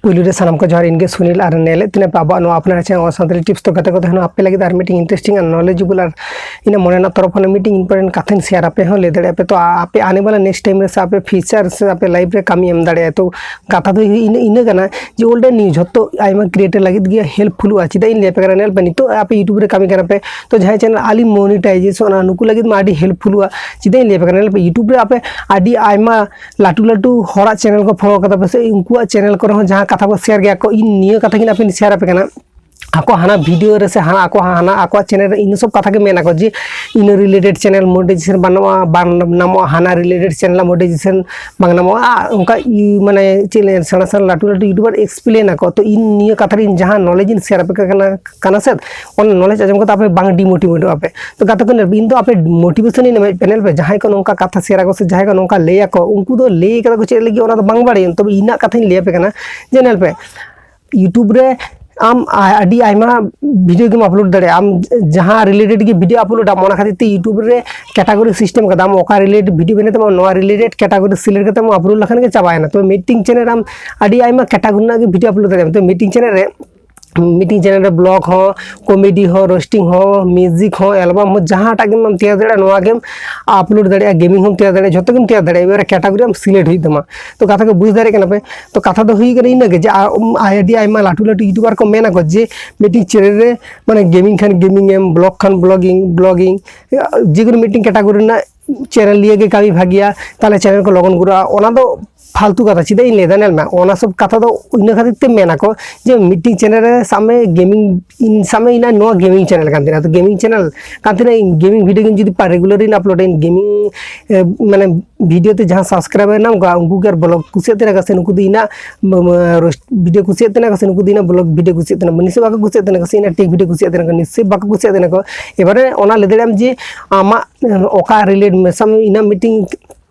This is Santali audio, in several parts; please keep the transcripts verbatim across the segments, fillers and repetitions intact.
ᱯᱩᱭᱞᱩ ᱨᱮ ᱥᱟᱱᱟᱢ ᱠᱚ ᱡᱚᱦᱟᱨ, ᱤᱧ ᱜᱮ ᱥᱩᱱᱤᱞ ᱟᱨ ᱧᱮᱞᱮᱫ ᱛᱤᱧᱟᱹ ᱯᱮ ᱟᱵᱚᱣᱟᱜ ᱱᱚᱣᱟ ᱟᱯᱱᱟᱨ channel ᱥᱟᱱᱛᱟᱲᱤ tips᱾ ᱛᱚ ᱜᱟᱛᱮ ᱠᱚ, ᱛᱮᱦᱮᱧ ᱟᱯᱮ ᱞᱟᱹᱜᱤᱫ ᱟᱨ ᱢᱤᱫᱴᱤᱡ interesting ᱟᱨ knowledgeable ᱟᱨ ᱤᱧᱟᱹᱜ ᱢᱚᱱᱮ ᱨᱮᱱᱟᱜ ᱛᱚᱨᱚᱯ ᱠᱷᱚᱱ ᱢᱤᱫᱴᱤᱡ important ᱠᱟᱛᱷᱟᱧ share ᱟᱯᱮ ᱦᱚᱸ ᱞᱟᱹᱭ ᱫᱟᱲᱮᱭᱟᱜᱼᱟ ᱯᱮ᱾ ᱛᱚ ᱟᱯᱮ ᱟᱱᱮ ᱵᱟᱞᱟ next time ᱨᱮ ᱥᱮ ᱟᱯᱮ future ᱥᱮ ᱟᱯᱮ life ᱨᱮ ᱠᱟᱹᱢᱤ ᱮᱢ ᱫᱟᱲᱮᱭᱟᱜᱼᱟ᱾ ᱛᱚ ᱠᱟᱛᱷᱟ ᱫᱚ ᱤᱱᱟᱹ, ᱤᱱᱟᱹ ᱠᱟᱱᱟ ᱡᱮ old and new ᱡᱷᱚᱛᱚ ᱟᱭᱢᱟ creator ᱞᱟᱹᱜᱤᱫ ᱜᱮ helpfulᱚᱜᱼᱟ᱾ ᱪᱮᱫᱟᱜ ᱤᱧ ᱞᱟᱹᱭ ᱟᱯᱮ ᱠᱟᱱᱟ, ᱧᱮᱞ ᱯᱮ, ᱱᱤᱛᱚᱜ ᱟᱯᱮ YouTube ᱨᱮ ᱠᱟᱹᱢᱤ ᱠᱟᱱᱟ ᱯᱮ, ᱛᱚ ᱡᱟᱦᱟᱸᱭ channel ᱟᱹᱞᱤᱧ monetization ᱱᱩᱠᱩ ᱞᱟᱹᱜᱤᱫ ᱢᱟ ᱟᱹᱰᱤ helpfulᱚᱜᱼᱟ᱾ ᱪᱮᱫᱟᱜ ᱤᱧ ᱞᱟᱹᱭ ᱟᱯᱮ ᱠᱟᱱᱟ, ᱧᱮᱞ ᱯᱮ, YouTube ᱨᱮ ᱟᱯᱮ ᱟᱹᱰᱤ ᱟᱭᱢᱟ ᱞᱟᱹᱴᱩ ᱞᱟᱹᱴᱩ ᱦᱚᱲᱟᱜ channel ᱠᱚ follow ᱠᱟᱫᱟ ᱯᱮ ᱥᱮ ᱩᱱᱠᱩᱣᱟᱜ channel ᱠᱚᱨᱮ ᱦᱚᱸ ᱡᱟᱦᱟᱸ ᱠᱟᱛᱷᱟ ᱠᱚ share ᱜᱮᱭᱟ ᱠᱚ, ᱤᱧ ᱱᱤᱭᱟᱹ ᱠᱟᱛᱷᱟ ᱜᱤᱧ ᱟᱯᱮ share ᱟᱯᱮ ᱠᱟᱱᱟ᱾ ᱟᱠᱚ ᱦᱟᱱᱟ video ᱨᱮ ᱥᱮ ᱦᱟᱱᱟ ᱟᱠᱚ ᱦᱟᱱᱟ ᱟᱠᱚᱣᱟᱜ channel ᱨᱮ ᱤᱱᱟᱹ ᱥᱚᱵ ᱠᱟᱛᱷᱟ ᱜᱮ ᱢᱮᱱᱟ ᱠᱚ ᱡᱮ ᱤᱱᱟᱹ related channel monetization ᱵᱟᱝ ᱧᱟᱢᱚᱜᱼᱟ, ᱵᱟᱝ ᱧᱟᱢᱚᱜᱼᱟ, ᱦᱟᱱᱟ related channel ᱨᱮᱱᱟᱜ monetization ᱵᱟᱝ ᱧᱟᱢᱚᱜᱼᱟ᱾ ᱟᱨ ᱚᱱᱠᱟ ᱤ-, ᱢᱟᱱᱮ ᱪᱮᱫ ᱞᱟᱹᱭᱟ, ᱥᱮᱬᱟ ᱥᱮᱬᱟ ᱞᱟᱹᱴᱩ ᱞᱟᱹᱴᱩ YouTuber explain ᱟᱠᱚ᱾ ᱛᱚ ᱤᱧ ᱱᱤᱭᱟᱹ ᱠᱟᱛᱷᱟ ᱨᱮ ᱤᱧ ᱡᱟᱦᱟᱸ knowledge ᱤᱧ share ᱟᱯᱮ ᱠᱟᱱᱟ, ᱠᱟᱱᱟ ᱥᱮ, ᱚᱱᱟ knowledge ᱟᱸᱡᱚᱢ ᱠᱟᱛᱮ ᱟᱯᱮ ᱵᱟᱝ demotivate ᱚᱜᱼᱟ ᱯᱮ᱾ ᱛᱚ ᱜᱟᱛᱮ ᱠᱚ, ᱤᱧ ᱫᱚ ᱟᱯᱮ motivation ᱤᱧ ᱮᱢᱮᱫ ᱯᱮ, ᱧᱮᱞ ᱯᱮ, ᱡᱟᱦᱟᱸᱭ ᱠᱚ ᱱᱚᱝᱠᱟ ᱠᱟᱛᱷᱟ share ᱟᱠᱚ ᱥᱮ ᱡᱟᱦᱟᱸᱭ ᱠᱚ ᱱᱚᱝᱠᱟ ᱞᱟᱹᱭ ᱟᱠᱚ, ᱩᱱᱠᱩ ᱫᱚ ᱞᱟᱹᱭ ᱠᱟᱫᱟ ᱠᱚ ᱪᱮᱫ ᱞᱟᱹᱜᱤᱫ ᱚᱱᱟ ᱫᱚ ᱵᱟᱝ ᱵᱟᱲᱟᱭᱟᱹᱧ, ᱛᱚᱵᱮ ᱤᱧᱟᱹᱜ ᱠᱟᱛᱷᱟᱧ ᱞᱟᱹᱭ ᱟᱯᱮ ᱠᱟᱱᱟ ᱡᱮ ᱧᱮᱞ ᱯᱮ, YouTube ᱨᱮ ᱟᱢ ᱟ-, ᱟᱹᱰᱤ ᱟᱭᱢᱟ video ᱜᱮᱢ upload ᱫᱟᱲᱮᱭᱟᱜᱼᱟ᱾ ᱟᱢ ᱡᱟᱦᱟᱸ related ᱜᱮ video upload ᱟᱢ, ᱚᱱᱟ ᱠᱷᱟᱹᱛᱤᱨ ᱛᱮ YouTube ᱨᱮ category system ᱠᱟᱫᱟ᱾ ᱟᱢ ᱚᱠᱟ related video ᱵᱮᱱᱟᱣ ᱛᱟᱢᱟ, ᱱᱚᱣᱟ related category select ᱠᱟᱛᱮ ᱟᱢ upload ᱞᱮᱠᱷᱟᱱ ᱜᱮ ᱪᱟᱵᱟᱭᱮᱱᱟ᱾ ᱛᱚ ᱢᱤᱫᱴᱤᱝ channel ᱨᱮ ᱟᱢ ᱟᱹᱰᱤ ᱟᱭᱢᱟ category ᱨᱮᱱᱟᱜ ᱜᱮ video upload ᱫᱟᱲᱮᱭᱟᱜᱼᱟ᱾ ᱛᱚ ᱢᱤᱫᱴᱤᱝ channel ᱨᱮ ᱢᱤᱫᱴᱤᱝ channel ᱨᱮ vlog ᱦᱚᱸ, comedy ᱦᱚᱸ, roasting ᱦᱚᱸ, music ᱦᱚᱸ, album ᱦᱚᱸ, ᱡᱟᱦᱟᱸᱴᱟᱜ ᱜᱮᱢ ᱟᱢ ᱛᱮᱭᱟᱨ ᱫᱟᱲᱮᱭᱟᱜᱼᱟ, ᱱᱚᱣᱟ ᱜᱮᱢ upload ᱫᱟᱲᱮᱭᱟᱜᱼᱟ, gaming ᱦᱚᱸᱢ ᱛᱮᱭᱟᱨ ᱫᱟᱲᱮᱭᱟᱜᱼᱟ, ᱡᱷᱚᱛᱚ ᱜᱮᱢ ᱛᱮᱭᱟᱨ ᱫᱟᱲᱮᱭᱟᱜᱼᱟ᱾ ᱮᱵᱟᱨᱮ category ᱟᱢ select ᱦᱩᱭᱩᱜ ᱛᱟᱢᱟ᱾ ᱛᱚ ᱠᱟᱛᱷᱟ ᱠᱚ ᱵᱩᱡᱽ ᱫᱟᱲᱮᱭᱟᱜ ᱠᱟᱱᱟ ᱯᱮ? ᱛᱚ ᱠᱟᱛᱷᱟ ᱫᱚ ᱦᱩᱭ ᱠᱟᱱᱟ ᱤᱱᱟᱹᱜᱮ ᱡᱮ, ᱟ-, ᱩᱢ, ᱟᱹᱰᱤ ᱟᱭᱢᱟ ᱞᱟᱹᱴᱩ ᱞᱟᱹᱴᱩ YouTuber ᱠᱚ ᱢᱮᱱᱟ ᱠᱚ ᱡᱮ ᱢᱤᱫᱴᱤᱝ channel ᱨᱮ ᱢᱟᱱᱮ gaming ᱠᱷᱟᱱ gaming ᱮᱢ, vlog ᱠᱷᱟᱱ vlogging, vlogging, ᱡᱮᱠᱳᱱᱳ ᱢᱤᱫᱴᱤᱝ category ᱨᱮᱱᱟᱜ channel ᱱᱤᱭᱮ ᱜᱮ ᱠᱟᱹᱢᱤ ᱵᱷᱟᱜᱮᱭᱟ, ᱛᱟᱦᱞᱮ channel ᱠᱚ ᱞᱚᱜᱚᱱ ᱜᱨᱳᱜᱼᱟ᱾ ᱚᱱᱟ ᱫᱚ ᱯᱷᱟᱞᱛᱩ ᱠᱟᱛᱷᱟ᱾ ᱪᱮᱫᱟᱜ ᱤᱧ ᱞᱟᱹᱭᱫᱟ, ᱧᱮᱞ ᱢᱮ, ᱚᱱᱟ ᱥᱚᱵ ᱠᱟᱛᱷᱟ ᱫᱚ ᱤᱱᱟᱹ ᱠᱷᱟᱹᱛᱤᱨ ᱛᱮ ᱢᱮᱱᱟ ᱠᱚ ᱡᱮ ᱢᱤᱫᱴᱤᱝ channel ᱨᱮ ᱥᱟᱵ ᱢᱮ gaming, ᱤᱧ ᱥᱟᱵ ᱢᱮ ᱤᱧᱟᱹᱜ ᱱᱚᱣᱟ gaming channel ᱠᱟᱱ ᱛᱤᱧᱟ, ᱛᱚ gaming channel ᱠᱟᱱ ᱛᱤᱧᱟ, ᱤᱧ gaming video ᱜᱤᱧ ᱡᱩᱫᱤ regular ᱤᱧ upload ᱟᱹᱧ, gaming, ᱮ, ᱢᱟᱱᱮ video ᱛᱮ ᱡᱟᱦᱟᱸ subscriber ᱧᱟᱢ ᱠᱚᱣᱟ ᱩᱱᱠᱩ ᱜᱮ ᱟᱨ vlog ᱠᱩᱥᱤᱭᱟᱜ ᱛᱤᱱᱟᱹᱜ ᱠᱚ ᱥᱮ ᱱᱩᱠᱩ ᱫᱚ ᱤᱧᱟᱹᱜ, ᱢ-, ᱢ-, roast video ᱠᱩᱥᱤᱭᱟᱜ ᱛᱤᱱᱟᱹᱜ ᱠᱚ ᱥᱮ ᱱᱩᱠᱩ ᱫᱚ ᱤᱧᱟᱹᱜ vlog video ᱠᱩᱥᱤᱭᱟᱜ ᱛᱤᱱᱟᱹᱜ, ᱱᱤᱥᱪᱚᱭ ᱵᱟᱠᱚ ᱠᱩᱥᱤᱭᱟᱜ ᱛᱤᱱᱟᱹᱜ ᱠᱚ ᱥᱮ ᱤᱧᱟᱹᱜ tech video ᱠᱩᱥᱤᱭᱟᱜ ᱛᱤᱱᱟᱹᱜ ᱠᱚ, ᱱᱤᱥᱪᱚᱭ ᱵᱟᱠᱚ ᱠᱩᱥᱤᱭᱟᱜ ᱛᱤᱱᱟᱹᱜ ᱠᱚ᱾ ᱮᱵᱟᱨᱮ ᱚᱱᱟ ᱞᱟᱹᱭ ᱫᱟᱲᱮᱭᱟᱜ ᱟᱢ ᱡᱮ ᱟᱢᱟᱜ ᱚᱠᱟ related ᱢᱮᱥᱟᱢ ᱤᱱᱟᱹ ᱢᱤᱫᱴᱤᱝ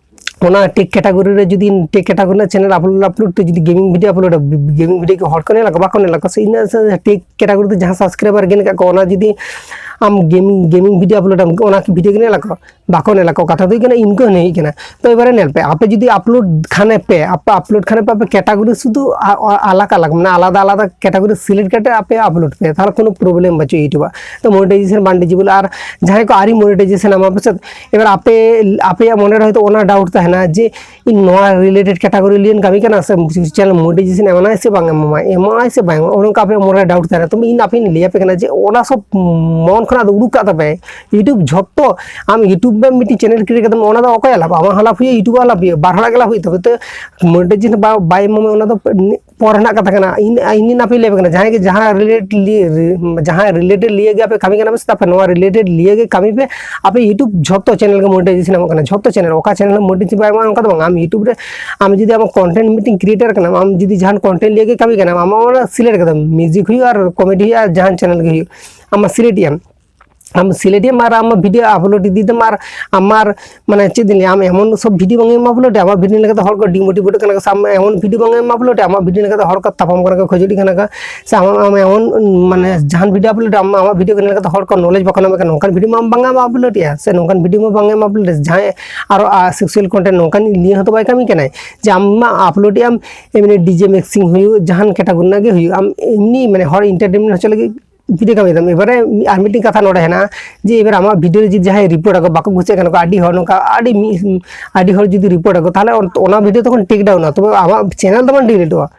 ᱚᱱᱟ tech category ᱨᱮ ᱡᱩᱫᱤ tech category ᱨᱮᱱᱟᱜ channel upload, upload ᱛᱮ ᱡᱩᱫᱤ gaming video upload, gaming video ᱠᱚ ᱦᱚᱲ ᱠᱚ ᱧᱮᱞ ᱟᱠᱚ, ᱵᱟᱠᱚ ᱧᱮᱞ ᱟᱠᱚ, ᱥᱮ ᱤᱱᱟᱹ ᱥᱮ tech category ᱛᱮ ᱡᱟᱦᱟᱸ subscriber ᱜᱮ ᱢᱮᱱᱟᱜ ᱠᱚ, ᱚᱱᱟ ᱡᱩᱫᱤ ᱟᱢ ᱜᱮᱢᱤᱝ ᱜᱮᱢᱤᱝ ᱵᱷᱤᱰᱤᱭᱳ ᱟᱯᱞᱳᱰ ᱟᱢ, ᱚᱱᱟ ᱠᱤ ᱵᱷᱤᱰᱤᱭᱳ ᱜᱮ ᱧᱮᱞ ᱟᱠᱚ? ᱵᱟᱠᱚ ᱧᱮᱞ ᱟᱠᱚ᱾ ᱠᱟᱛᱷᱟ ᱫᱚ ᱦᱩᱭᱩᱜ ᱠᱟᱱᱟ, ᱤᱱᱠᱟᱹ ᱦᱩᱭᱩᱜ ᱠᱟᱱᱟ᱾ ᱛᱚ ᱮᱵᱟᱨᱮ ᱧᱮᱞ ᱯᱮ, ᱟᱯᱮ ᱡᱩᱫᱤ ᱟᱯᱞᱳᱰ ᱠᱷᱟᱱᱮ ᱯᱮ, ᱟᱯᱮ ᱟᱯᱞᱳᱰ ᱠᱷᱟᱱᱮ ᱯᱮ, ᱟᱯᱮ ᱠᱮᱴᱟᱜᱚᱨᱤ ᱥᱩᱫᱷᱩ ᱟ- ᱟ- ᱟᱞᱟᱜᱽ ᱟᱞᱟᱜᱽ, ᱢᱟᱱᱮ ᱟᱞᱟᱫᱟ ᱟᱞᱟᱫᱟ ᱠᱮᱴᱟᱜᱚᱨᱤ ᱥᱤᱞᱮᱠᱴ ᱠᱟᱛᱮ ᱟᱯᱮ ᱟᱯᱞᱳᱰ ᱯᱮ, ᱛᱟᱦᱚᱞᱮ ᱠᱳᱱᱳ ᱯᱨᱚᱵᱞᱮᱢ ᱵᱟᱹᱪᱩᱜ YouTube ᱟᱜ᱾ ᱛᱚ ᱢᱚᱱᱮᱴᱟᱭᱡᱮᱥᱚᱱ ᱵᱟᱝ ᱰᱤᱡᱮᱵᱚᱞ, ᱟᱨ ᱡᱟᱦᱟᱸᱭ ᱠᱚ ᱟᱹᱣᱨᱤ ᱢᱚᱱᱮᱴᱟᱭᱡᱮᱥᱚᱱ ᱟᱢᱟ ᱯᱮᱥᱮ, ᱮᱵᱟᱨ ᱟᱯᱮ ᱟᱯᱮᱭᱟᱜ ᱢᱚᱱᱮ ᱨᱮ ᱦᱚᱭᱛᱳ ᱚᱱᱟ ᱰᱟᱣᱩᱴ ᱛᱟᱦᱮᱱᱟ ᱡᱮ ᱤᱧ ᱱᱚᱣᱟ ᱨᱤᱞᱮᱴᱮᱰ ᱠᱮᱴᱟᱜᱚᱨᱤ ᱞᱤᱭᱮᱧ ᱠᱟᱹᱢᱤ ᱠᱟᱱᱟ, ᱥᱮ ᱪᱮᱱᱮᱞ ᱢᱚᱱᱮᱴᱟᱭᱡᱮᱥᱚᱱ ᱮᱢᱟᱭ ᱥᱮ ᱵᱟᱝ ᱮᱢᱟᱢᱟᱭ, ᱮᱢᱟᱭ ᱥᱮ ᱵᱟᱝ, ᱚᱱᱮ ᱚᱱᱠᱟ ᱟᱯᱮᱭᱟᱜ ᱢᱚᱱᱮ ᱨᱮ ᱰᱟᱣᱩᱴ ᱛᱟᱦᱮᱱᱟ᱾ ᱛᱚᱵᱮ ᱤᱧ ᱟᱯᱮᱧ ᱞᱟᱹᱭᱟᱯᱮ ᱠᱟᱱᱟ ᱡᱮ ᱚᱱᱟ ᱥᱚᱵ ᱢᱚᱱ ᱠᱷᱚᱱᱟᱜ ᱫᱚ ᱩᱰᱩᱠ ᱠᱟᱜ ᱛᱟᱯᱮ᱾ YouTube ᱡᱷᱚᱛᱚ, ᱟᱢ YouTube ᱨᱮ ᱢᱤᱫᱴᱤᱡ ᱪᱮᱱᱮᱞ ᱠᱨᱤᱭᱮᱴ ᱠᱟᱛᱮᱢ, ᱚᱱᱟ ᱫᱚ ᱚᱠᱚᱭᱟᱜ ᱞᱟᱵᱷ? ᱟᱢᱟᱜ ᱦᱚᱸ ᱞᱟᱵᱷ ᱦᱩᱭᱩᱜᱼᱟ, YouTube ᱟᱜ ᱞᱟᱵᱷ ᱦᱩᱭᱩᱜᱼᱟ, ᱵᱟᱨ ᱦᱚᱲᱟᱜ ᱜᱮ ᱞᱟᱵᱷ ᱦᱩᱭᱩᱜ ᱛᱟᱯᱮ᱾ ᱛᱚ ᱢᱚᱱᱮᱴᱟᱭᱡᱮᱥᱚᱱ ᱵᱟ- ᱵᱟᱭ ᱮᱢᱟᱢᱟ, ᱚᱱᱟ ᱫᱚ ᱯᱚᱨ ᱨᱮᱱᱟᱜ ᱠᱟᱛᱷᱟ ᱠᱟᱱᱟ᱾ ᱤᱧ ᱤᱧ ᱟᱯᱮ ᱞᱟᱹᱭ ᱟᱯᱮ ᱠᱟᱱᱟ, ᱡᱟᱦᱟᱸᱭ ᱜᱮ ᱡᱟᱦᱟᱸ ᱨᱤᱞᱮᱴ ᱡᱟᱦᱟᱸ ᱨᱤᱞᱮᱴᱮᱰ ᱞᱤᱭᱮ ᱜᱮ ᱟᱯᱮ ᱠᱟᱹᱢᱤ ᱠᱟᱱᱟ ᱯᱮ, ᱥᱮ ᱛᱟᱯᱮ ᱱᱚᱣᱟ ᱨᱤᱞᱮᱴᱮᱰ ᱞᱤᱭᱮ ᱜᱮ ᱠᱟᱹᱢᱤ ᱯᱮ᱾ ᱟᱯᱮ YouTube ᱡᱷᱚᱛᱚ ᱪᱮᱱᱮᱞ ᱜᱮ ᱢᱚᱱᱮᱴᱟᱭᱡᱮᱥᱚᱱ ᱮᱢᱚᱜ ᱠᱟᱱᱟ, ᱡᱷᱚᱛᱚ ᱪᱮᱱᱮᱞ, ᱚᱠᱟ ᱪᱮᱱᱮᱞ ᱢᱚᱱᱮᱴᱟᱭᱡᱮᱥᱚᱱ ᱵᱟᱭ ᱮᱢᱚᱜᱼᱟ ᱚᱱᱠᱟ ᱫᱚ ᱵᱟᱝ᱾ ᱟᱢ YouTube ᱨᱮ ᱟᱢ ᱡᱩᱫᱤ ᱟᱢᱟᱜ ᱠᱚᱱᱴᱮᱱᱴ ᱢᱤᱫᱴᱮᱱ ᱠᱨᱤᱭᱮᱴᱟᱨ ᱠᱟᱱᱟᱢ, ᱟᱢ ᱡᱩᱫᱤ ᱡᱟᱦᱟᱱ ᱠᱚᱱᱴᱮᱱᱴ ᱞᱤᱭᱮ ᱜᱮ ᱠᱟᱹᱢᱤ ᱠᱟᱱᱟᱢ, ᱟᱢᱟᱜ ᱚᱱᱟ ᱥᱤᱞᱮᱠᱴ ᱠᱟᱫᱟᱢ, ᱢᱤᱣᱡᱤᱠ ᱦᱩᱭᱩᱜ ᱟᱨ ᱠᱚᱢᱮᱰᱤ ᱦᱩᱭᱩᱜ ᱟᱨ ᱡᱟᱦᱟᱱ ᱪᱮᱱᱮᱞ ᱜᱮ ᱦᱩᱭᱩᱜ, ᱟᱢᱟᱜ ᱥᱤᱞᱮᱠᱴ ᱮᱜᱼᱟᱢ, ᱟᱢ ᱥᱤᱞᱮᱠᱴ ᱮᱜᱼᱟᱢ ᱟᱨ ᱟᱢᱟᱜ ᱵᱷᱤᱰᱤᱭᱳ ᱟᱯᱞᱳᱰ ᱤᱫᱤᱭᱮᱫᱟᱢ, ᱟᱨ ᱟᱢᱟᱨ ᱢᱟᱱᱮ ᱪᱮᱫ ᱤᱧ ᱞᱟᱹᱭᱟ, ᱟᱢ ᱮᱢᱚᱱ ᱥᱚᱵ ᱵᱷᱤᱰᱤᱭᱳ ᱵᱟᱝ ᱮᱢ ᱟᱯᱞᱳᱰ ᱮᱜᱼᱟ, ᱟᱢᱟᱜ ᱵᱷᱤᱰᱤᱭᱳ ᱞᱮᱠᱟᱛᱮ ᱦᱚᱲ ᱠᱚ ᱰᱤᱢᱳᱴᱤᱵᱷᱮᱴᱚᱜ ᱠᱟᱱᱟ ᱠᱚ, ᱥᱮ ᱟᱢ ᱮᱢᱚᱱ ᱵᱷᱤᱰᱤᱭᱳ ᱵᱟᱝ ᱮᱢ ᱟᱯᱞᱳᱰ ᱮᱜᱼᱟ, ᱟᱢᱟᱜ ᱵᱷᱤᱰᱤᱭᱳ ᱞᱮᱠᱟᱛᱮ ᱦᱚᱲ ᱠᱚ ᱛᱟᱯᱟᱢ ᱠᱟᱱᱟ ᱠᱚ, ᱠᱷᱟᱹᱡᱟᱹᱲᱤ ᱠᱟᱱᱟ ᱠᱚ, ᱥᱮ ᱟᱢ ᱟᱢ ᱮᱢᱚᱱ ᱢᱟᱱᱮ ᱡᱟᱦᱟᱱ ᱵᱷᱤᱰᱤᱭᱳ ᱟᱯᱞᱳᱰ ᱟᱢ ᱟᱢᱟᱜ ᱵᱷᱤᱰᱤᱭᱳ ᱧᱮᱞ ᱠᱟᱛᱮ ᱦᱚᱲ ᱠᱚ ᱱᱚᱞᱮᱡᱽ ᱵᱟᱠᱚ ᱧᱟᱢᱮᱫ ᱠᱟᱱᱟ, ᱱᱚᱝᱠᱟᱱ ᱵᱷᱤᱰᱤᱭᱳ ᱢᱟ ᱵᱟᱝ ᱮᱢ ᱟᱯᱞᱳᱰ ᱮᱜᱼᱟ, ᱥᱮ ᱱᱚᱝᱠᱟᱱ ᱵᱷᱤᱰᱤᱭᱳ ᱢᱟ ᱵᱟᱝ ᱮᱢ ᱟᱯᱞᱳᱰ ᱮᱜᱼᱟ, ᱡᱟᱦᱟᱸᱭ ᱟᱨᱚ ᱥᱮᱠᱥᱩᱣᱟᱞ ᱠᱚᱱᱴᱮᱱᱴ ᱱᱚᱝᱠᱟᱱ ᱱᱤᱭᱟᱹ ᱦᱚᱸᱛᱚ ᱵᱟᱭ ᱠᱟᱹᱢᱤ ᱠᱟᱱᱟᱭ, ᱡᱮ ᱟᱢ ᱢᱟ ᱟᱯᱞᱳᱰ ᱮᱜᱼᱟᱢ ᱮᱢᱱᱤ ᱰᱤᱡᱮ ᱢᱤᱠᱥᱤᱝ ᱦᱩᱭᱩᱜ, ᱡᱟᱦᱟᱱ ᱠᱮᱴᱟᱜᱚᱨᱤ ᱨᱮᱱᱟᱜ ᱜᱮ ᱦᱩᱭᱩᱜ, ᱟᱢ ᱮᱢᱱᱤ ᱢᱟᱱᱮ ᱦᱚᱲ ᱮᱱᱴᱟᱨᱴᱮᱱᱢᱮᱱᱴ ᱦᱚᱪᱚ ᱞᱟᱹᱜᱤᱫ ᱵᱷᱤᱰᱤᱭᱳ ᱠᱟᱹᱢᱤ ᱛᱟᱢ᱾ ᱮᱵᱟᱨᱮ ᱟᱨ ᱢᱤᱫᱴᱤᱡ ᱠᱟᱛᱷᱟ ᱱᱚᱰᱮ ᱦᱮᱱᱟᱜᱼᱟ, ᱡᱮ ᱮᱵᱟᱨ ᱟᱢᱟᱜ ᱵᱷᱤᱰᱤᱭᱳ ᱨᱮ ᱡᱩᱫᱤ ᱡᱟᱦᱟᱸᱭ ᱨᱤᱯᱳᱨᱴ ᱟᱠᱚ, ᱵᱟᱠᱚ ᱠᱩᱥᱤᱭᱟᱜ ᱠᱟᱱᱟ ᱠᱚ, ᱟᱹᱰᱤ ᱦᱚᱲ ᱱᱚᱝᱠᱟ ᱟᱹᱰᱤ ᱢᱤ- ᱟᱹᱰᱤ ᱦᱚᱲ ᱡᱩᱫᱤ ᱨᱤᱯᱳᱨᱴ ᱟᱠᱚ, ᱛᱟᱦᱚᱞᱮ ᱚᱱ- ᱚᱱᱟ ᱵᱷᱤᱰᱤᱭᱳ ᱛᱚᱠᱷᱚᱱ ᱴᱮᱠ ᱰᱟᱣᱩᱱᱚᱜᱼᱟ, ᱛᱚᱵᱮ ᱟᱢᱟᱜ ᱪᱮᱱᱮᱞ ᱫᱚ ᱵᱟᱝ ᱰᱤᱞᱤᱴᱚᱜᱼᱟ᱾